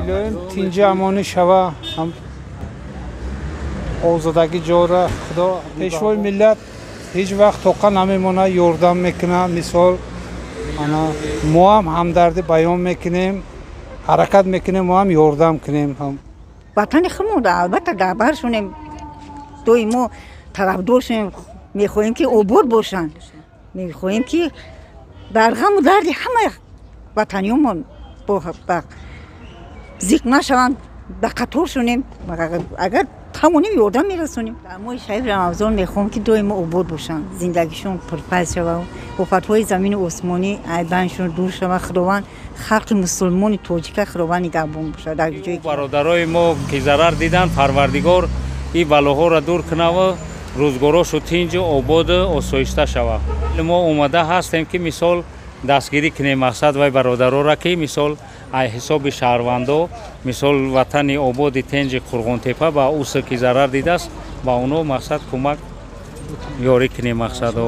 Илоҳим тинҷи амонӣ шава, ҳам озодагӣ ҷора. Худо пешвои миллат ҳеҷ вақт тоқа намемонад, ёрдам мекунад. Мисол, ана мо ҳам ҳамдардӣ баён мекунем, ҳаракат мекунем, мо ҳам ёрдам кунем. Ватани худмон албатта дар баршонем, доимо тарафдор шавем. Мехоҳем, ки обод бошанд, мехоҳем, ки дар ғаму дарди ҳама ватаниёмон зиқ нашаванд, ба қатор шунем, агар тавонем, ёрдам мерасонем. Дар моҳи шариф Рамазон мехоҳем, ки доимо обод бошанд, зиндагишон пурфайз шава, офатҳои замину осмонӣ айбаншон дур шава. Худованд халқи мусулмони тоҷика Худованд нигаҳбон бошад дар ҷое. Бародарои мо ки зарар диданд, Парвардигор ин балоҳоро дур кунаву рӯзгорошу тинҷу ободу осоишта шава. Мо омада ҳастем, ки мисол дастгирӣ кунем, мақсад вай бародарора, ки мисол ай ҳисоби шаҳрвандо, мисол ватани ободи тенҷи Қурғонтепа ба усе ки зарар дидааст, ба оно мақсад кӯмак ёрӣ кунем мақсадо.